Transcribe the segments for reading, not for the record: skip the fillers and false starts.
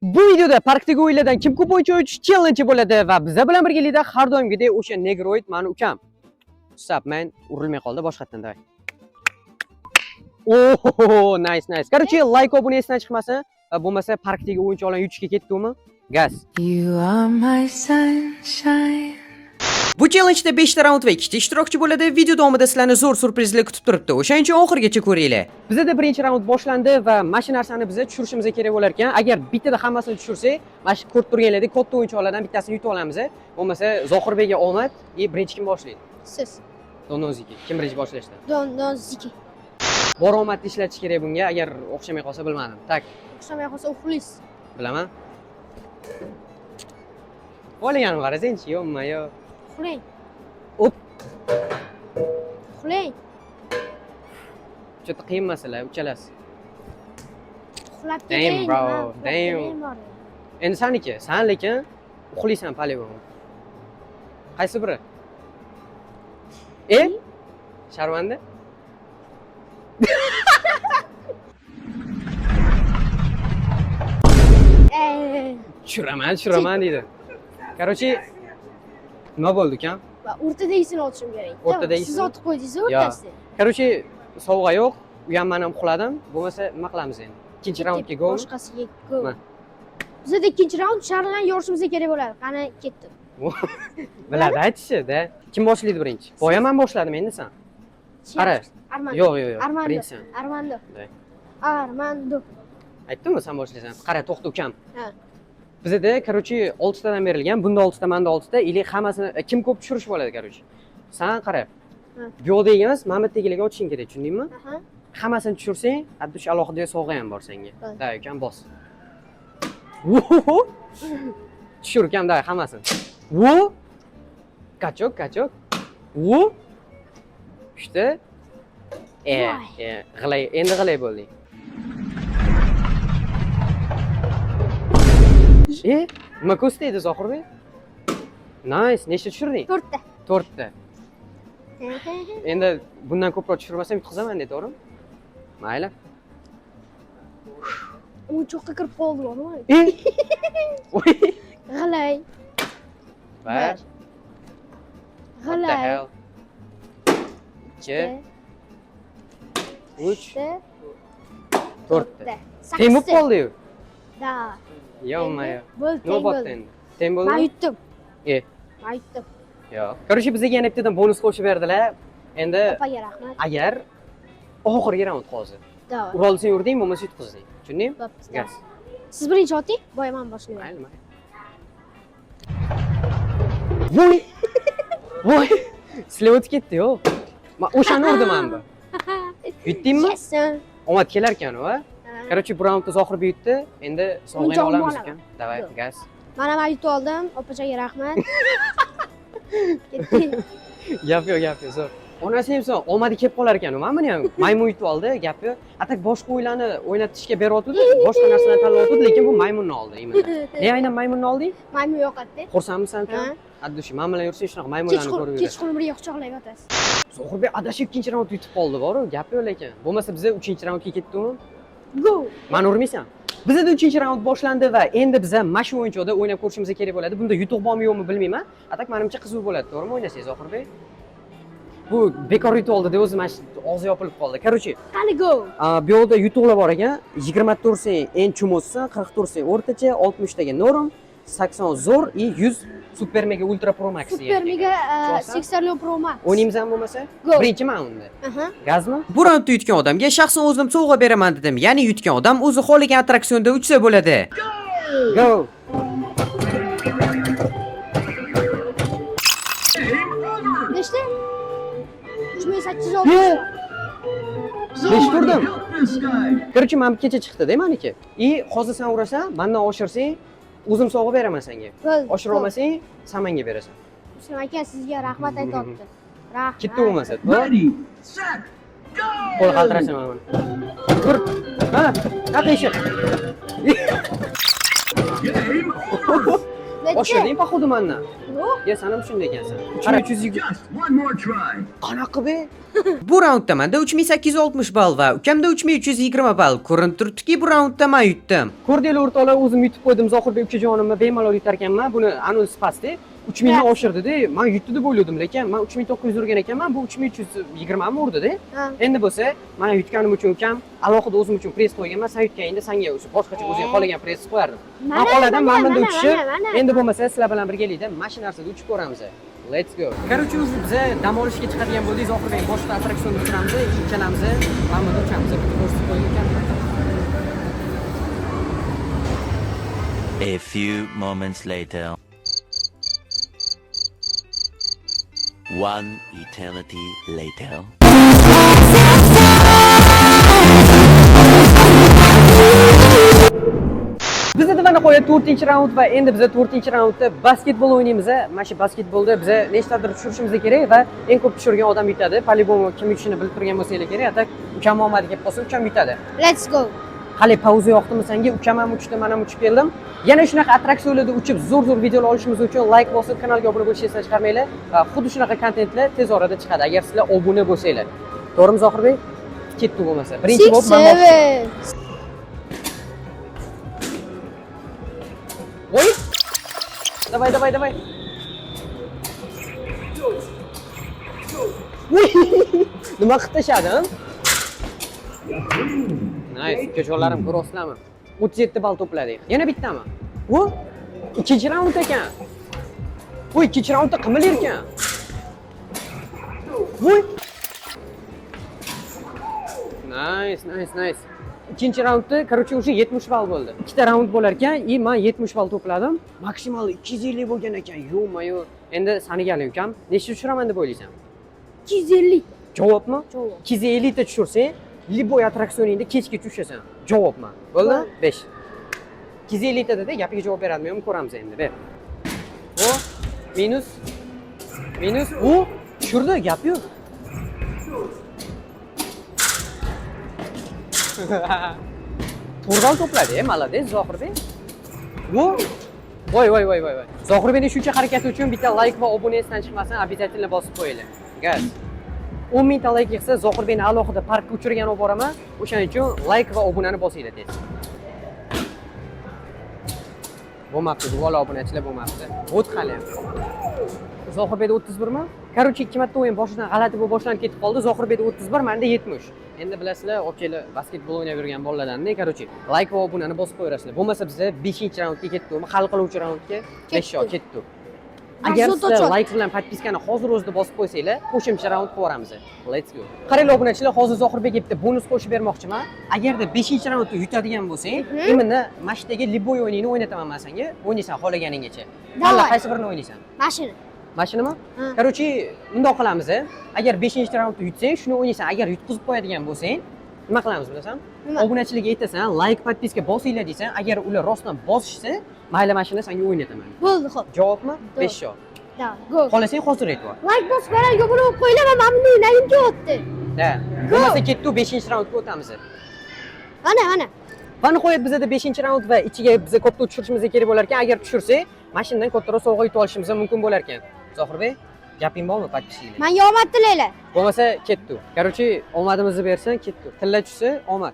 Bu videoda parkdagi o'yinlardan kim ko'p o'yinchoq yutish challenge bo'ladi va biza bilan birgalikda har doimgidek o'sha negroid mani ukam. Stop, man urilmay qoldi, boshqatdan давай. Oh, nice, nice. Короче, like obuna esdan chiqmasin va bo'lmasa parkdagi o'yinchoqlarni yutishga ketdimi? Gaz. You are my sunshine. Bu challenge'da 5 ta raund va 2 ta ishtirokchi bo'ladi. Video davomida sizlarni zo'r syurprizlar kutib turibdi. O'shaning uchun oxirigacha ko'ringlar. Bizda birinchi raund boshlandi va mana shu narsani biza tushirishimiz kerak bo'lar ekan. Agar bittada hammasini tushirsak, mana shu ko'rib turganlaridek katta o'yinchoqlardan bittasini yutib olamiz. Bo'lmasa Zohirbekga omad. И birinchi kim boshlaydi? Siz. Donoziki. Kim birinchi boshlashdi? Don Don Ziki. Bor omadni ishlatish kerak bunga. Agar o'xshamay qolsa bilmadim. Так, O'xshamay qolsa uxlaysiz. Bilaman. O'ylaganim qarasangchi, yo'qma-yo. Uxlang. Op. Uxlang. Juda qiyin masala, uchalasi. Uxlab Damn, keting. Bro, Ha, uxlab damn. keting bor. Endi saniki, san lekin uxlaysan по-любому. Qaysi biri? E? Sharmanda? Tushiraman, tushiraman deydi. Короче, nima bo'ldi ukam? Va o'rtadagisini otishim kerak. O'rtadagisini? Siz otib qo'ydingiz Yo. o'rtasida. Короче, sovg'a yo'q. U ham men ham uxladim. Bo'lmasa nima qilamiz endi? Ikkinchi raundga go. Boshqasiga go. Ma. Bizada ikkinchi raund shar bilan yorishimiz kerak bo'ladi. Qani ketdi. Biladi aytishi-da. Kim boshlaydi birinchi? Boya men boshladim, endi sen. Qara. Armando. Yo'q, yo'q, yo'q. Armando. Birinchi sen. Armando. Day. Armando. Aytdimmi sen boshlaysan? Qara, to'xta ukam. Ha. Bizada, короче, 6 tadan berilgan. Bunda 6 ta, menda 6 ta. Или hammasini kim ko'p tushirish bo'ladi, короче. Sen qara. Ha. Bu yoqdagi emas, mana bu yerdagilarga otishing kerak, tushundingmi? Aha. Hammasini tushirsang, abdush alohida sovg'a ham bor senga. Ha. Da, ukam bos. Tushir ukam, da, hammasini. Vo! Kachok, kachok. Vo! Uchta. E, Voy. e, g'ilay, endi g'ilay bo'lding. E, nima ko'z tegdi Zohirbek? Nice, nechta tushirding? To'rtta. To'rtta. Endi bundan ko'proq tushirmasam yutqazaman de, to'g'rimi? Mayli. O'yinchoqqa kirib qoldi nima? E! Voy. G'ilay. Bir. What the G'ilay. hell? Ikki, uch, Uchta. to'rtta. To'rtta. Teng bo'lib Sakkizta. qoldi-yu. Da. Yo-mayo. Bo'ldi, Nima teng bo'pti bo'ldi. endi? Teng Men bo'ldimi? yutdim. E. Men yutdim. Yo'q. Короче, bizga yana bittadan bonus qo'shib berdilar. Endi Opaga rahmat. Agar oxirgi raund hozir. Давай. Ura olsang urding, bo'lmasa yutqizding. Tushundingmi? Bo'pti. Gaz. Siz birinchi oting, boya men boshlayman. Mayli, mayli. Voy! Voy! Sizlar o'tib ketdi, yo'q. Men o'shani urdim mana bu. Yutdingmi? Yes. Sir. Omad kelar ekan, va? Ha. Короче, bu raundda Zohirbek yutdi. Endi sovg'ani O'yinchog'imni olamiz olaman. ekan. Давай, Yo'q. gaz. Mana men yutib oldim. Opachaga rahmat. Ketdik. Gap yo'q, gap yo'q, zo'r. Onasi ham son, omadi kelib qolar ekan, mana buni ham maymun yutib oldi, gap yo'q. А так boshqa o'yinlarni o'ynatishga beryotgandi, boshqa narsalarni tanlayotgandi, lekin bu maymunni oldi именно. Ne aynan maymunni olding? Maymun yo'qotdi. Xursandmisan uka? Ha. Addushi, men bilan yursang shunaqa maymunlarni Kechqurun ko'rib yurasiz. Kechqurun birga quchoqlab yotasiz. Zohirbek adashib ikkinchi raund yutib qoldi, boru, gap yo'q lekin. Bo'lmasa biza 3-raundga ketdikmi? Go. Mani urmaysan. Bizda 3-raund boshlandi va endi biza mana shu o'yinchoqda o'ynab ko'rishimiz kerak bo'ladi. Bunda yutuq bormi yo'qmi bilmayman. А так menimcha qiziq bo'ladi, to'g'rimi o'ynasangiz Zohirbek? Bu bekor yutib oldi deb o'zi mana shu og'zi yopilib qoldi. Короче, Qani go. Bu yoqda yutuqlar bor ekan. 20 ta ursang eng чмо sisan, 40 ta ursang o'rtacha, 60 taga норм, 80 zo'r и 100 super mega ultra pro max degan Super ekan. mega Tushunyapsan? 80 Pro Max. O'ynaymizmi bo'lmasa? Go. Birinchi men unda. Aha. Gazmi? Bu raundda yutgan odamga shaxsan o'zim sovg'a beraman dedim. Ya'ni yutgan odam o'zi xohlagan attraksionda uchsa bo'ladi. Go. Nechta? 3860. Besh turdim. Короче, mana bu kecha chiqdi-da meniki. И hozir sen urasan, mendan oshirsang, o'zim sovg'a beraman senga. Bo'ldi. Oshira olmasang, sen menga berasan. Muslim aka sizga rahmat aytyapti. Rahmat. Ketdi bo'lmasa. Ready, set, go! Qo'l qaltirasam mana buni. Tur. Ha, ha qiyshiq. Game over! Necha? Oshirding, походу, mandan. Yo'q. Ya, san ham shunday ekansan. 3320. Just one more try. Qanaqa be? Bu raundda menda 3860 ball va ukamda 3320 ball. Ko'rinib turibdiki, bu raundda men yutdim. Ko'rdinglar, o'rtoqlar, o'zim yutib qo'ydim. Zohirbek ukajonimni bemalol yutar ekanman. Buni anons pastda 3000 ni oshirdi-da. Men yutdi deb o'yladim, lekin men 3900 urgan ekanman, bu 3320 mi urdi-da. Ha. Endi bo'lsa, men yutganim uchun ukam alohida o'zim uchun priz qo'yganman. Sen yutganingda senga o'sha boshqacha o'zing xohlagan priz qo'yardim. Men Mana, xohladim, mana, mana bunda mana, uchishi. mana, mana. Endi bo'lmasa sizlar bilan birgalikda mana shu narsada uchib ko'ramiz. Let's go. Короче, o'zi biza dam olishga chiqadigan bo'ldik. Zohirbek boshqa attraksionda o'tiramiz, ikkalamiz mana bunda uchamiz. Bitta ko'rsatib qo'ying ekan. A few moments later. One eternity later. Bizda va nihoyat 4-raund va endi biza 4-raundda basketbol o'ynaymiz. Mana shu basketbolda biza nechtadir tushirishimiz kerak va eng ko'p tushirgan odam yutadi. По-любому kim yutishini bilib turgan bo'lsanglar kerak. А так ukam omadi kelib qolsa, ukam yutadi. Let's go. Hali pauza yoqdimi senga? Ukam ham uchdi, men ham uchib keldim. Yana shunaqa attraksionlarda uchib, zo'r-zo'r videolar olishimiz uchun like bosib, kanalga obuna bo'lishni esdan chiqarmanglar va xuddi shunaqa kontentlar tez orada chiqadi agar sizlar obuna bo'lsanglar. To'g'rimi, Zohirbek? Ketdi bo'lmasa. Birinchi Six, bo'lib men bosdim. Seven. Voy! Давай, давай, давай. Voy! Nima qilib tashladim? Nice, ukajonlarim, ko'ryapsizlarmi? 37 ball to'pladik. Yana bittami? U ikkinchi raund ekan. Bu ikkinchi raundda qimilar ekan. Voy! Nice, nice, nice. Ikkinchi raundda, короче, уже 70 ball bo'ldi. Ikkita raund bo'lar ekan, и men 70 ball to'pladim. Maksimal 250 bo'lgan ekan. Ё-моё. Endi sani galing, ukam. Nechta tushiraman deb o'ylaysan? 250. Javobmi? Javob. 250 ta tushirsang, любой attraksioningda kechgacha tushasan. Javobmi? Bo'ldi? 5. 250 ta dedi, gapiga javob beradimi, yo'qmi ko'ramiz endi. Ber. O minus minus u tushirdi, gap yo'q. 4 ball to'pladi, e, молодец, Zohirbek. Bu voy voy voy voy voy. Zohirbekning shuncha harakati uchun bitta like va obuna esdan chiqmasin, обязательно bosib qo'yinglar. Gaz. 10 mingta like yig'sa, Zohirbekni alohida parkka uchirgan olib boraman. O'shaning uchun like va obunani bosinglar tez. Bo'lmabdi, duvola obunachilar, bo'lmabdi. O't hali ham. Zohirbekda 31 mi? Короче, ikki marta o'yin boshidan g'alati bo'lib boshlanib ketib qoldi. Zohirbekda 31, menda 70. Endi bilasizlar, okeylar, basketbol o'ynab yurgan bolalardan, короче, like va obunani bosib qo'yaverasizlar. Bo'lmasa biza 5-raundga ketdik, hal qiluvchi raundga 5 ketdik. Agar Marshrut sizlar ochib. Like bilan подписка ni hozir o'zida bosib qo'ysanglar, qo'shimcha raund qilib yuboramiz. Let's go. Qaranglar, obunachilar, hozir Zohirbekka bitta bonus qo'shib bermoqchiman. Agarda 5-raundda yutadigan bo'lsang, именно mana shu yerdagi любой o'yiningni o'ynataman man senga. O'ynaysan xohlaganinggacha. Tanla, Давай. qaysi birini o'ynaysan? Mashina. Mashinami? Ha. Короче, bundoq qilamiz. Agar 5-raundda yutsang, shuni o'ynaysan. Agar yutqizib qo'yadigan bo'lsang, nima qilamiz bilasan? Nima? Obunachilarga aytasan, like, подписка bosinglar deysan. Agar ular rostdan bosishsa, mayli, mashina senga o'ynataman. Bo'ldi, xo'p. Javobmi? To'g'ri. 5 shot. Давай, go. Xohlasang hozir aytib yubor. Like bosib kanalga obuna bo'lib qo'yinglar, man buni o'ynagim kelyapti. Да. Go. Bo'lmasa ketdi, 5-raundga o'tamiz. Mana, mana. Va nihoyat bizada 5-raund va ichiga biza katta tushirishimiz kerak bo'lar ekan. Agar tushirsak, mashinadan kattaroq sovg'a yutib olishimiz mumkin bo'lar ekan. Zohirbek, gaping bormi подписчик lar? Menga omad tilaylar. Bo'lmasa ketdi. Короче, omadimizni bersin, ketdi. Tilla tushsa, omad.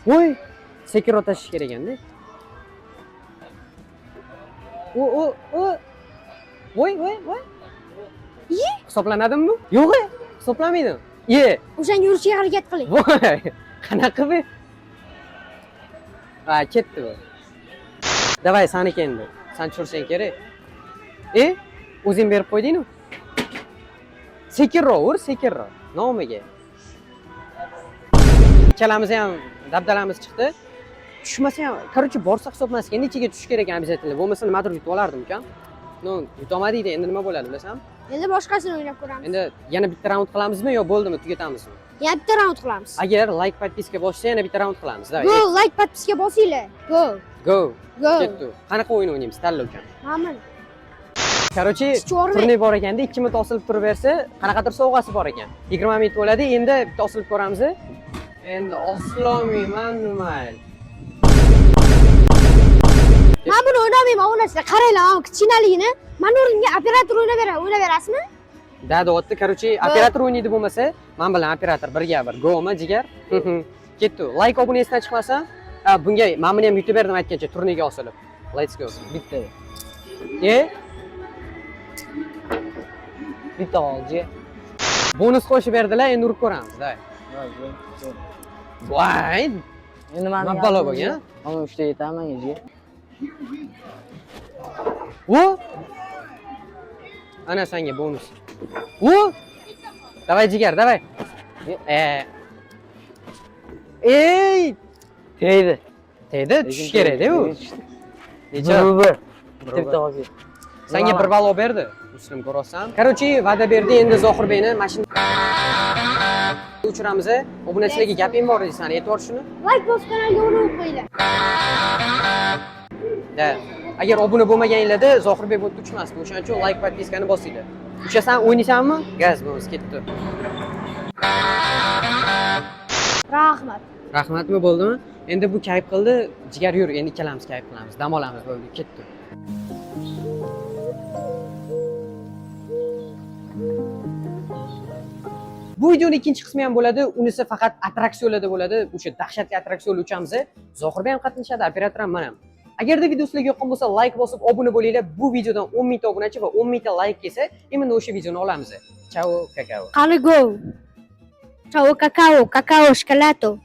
Voy, sekinroq tashish kerak ekanda. O, o, o. Voy, voy, voy. Ye. Hisoblanadimi bu? Yo'q, e, hisoblanmaydi. Ye. O'shanga yurishga harakat qiling. Voy, qanaqa bu? Ha, ketdi bu. Давай, saniki endi. San tushirsang kerak. E, o'zing berib qo'yding-ku. Sekinroq ur, sekinroq. Nomiga. Ikkalamiz ham dabdalamiz chiqdi. Tushmasa ham, короче, borsa hisobmas ekan, ichiga tushish kerak ekan обязательно. Bo'lmasa nimadir yutib olardim ukan. Ну, yutolmadik, endi nima bo'ladi bilasanmi? Endi boshqasini o'ynab ko'ramiz. Endi yana bitta raund qilamizmi yo bo'ldimi, tugatamizmi? Yana bitta raund qilamiz. Agar like, подписка boshsa, yana bitta raund qilamiz. Давай. Go, like, подписка bosinglar. Go. Go. Go. Ketdi. Qanaqa o'yin o'ynaymiz? Tanla, ukam. Mana. Короче, Pichvormi? Turnir bor ekanda, 2 minut osilib turib bersa, qanaqadir sovg'asi bor ekan. 20 minut bo'ladi. Endi bitta osilib ko'ramiz. Endi osilolmayman, mayli. Men buni O'ynamayman obunachilar. Qaranglar, mana kichkinaligini. Mani o'rnimga operator o'ynab beradi. O'ynab berasizmi? Да, deyapti. Короче, operator o'ynaydi bo'lmasa, men bilan operator birga bir. Go'mi, jigar? Ketdi. Like, obuna esdan chiqmasa, a, bunga men buni ham yutib berdim aytgancha turniga osilib. Let's go. Bitta. E, Bitta qoldi, jigar. Bonus qo'shib berdilar, endi urib ko'ramiz. Давай. Voy, Endi mani nima balo bo'lgan? Mana 3 ta yetaman, jigar. O! Ana senga bonus. O! Давай, jigar, давай. E. Ey! Tegdi. Tegdi, tushish kerak-da u. Necha? 1-1. Bir Bitta bitta qoldi. Senga bir balo berdi. Muslim ko'rasan. Короче, va'da berdi, endi Zohirbeyni mashina uchiramiz. Obunachilarga gaping bor deysan, e'tibor shuni. Like bosib kanalga obuna bo'lib qo'yinglar. Да. Agar obuna bo'lmaganinglarda Zohirbey bu yerda uchmasdi. O'shaning uchun like, подписка ni bosinglar. Uchasan, o'ynaysanmi? Gaz bo'lmasa ketdi. Rahmat. Rahmatmi, bo'ldimi? Endi bu kayf qildi. Jigar, yur, endi ikkalamiz kayf qilamiz. Dam olamiz, bo'ldi, ketdi. Bu videoni ikkinchi qismi ham bo'ladi. Unisi faqat attraksionlarda bo'ladi. O'sha dahshatli attraksionda uchamiz. Zohirbey ham qatnashadi, operator ham, men ham. Agarda video sizlarga yoqqan bo'lsa, like bosib obuna bo'linglar. Bu videodan 10 mingta obunachi va 10 mingta like kelsa, именно o'sha videoni olamiz. Chao, kakao. Qani go. Chao, kakao, kakao, shokolato.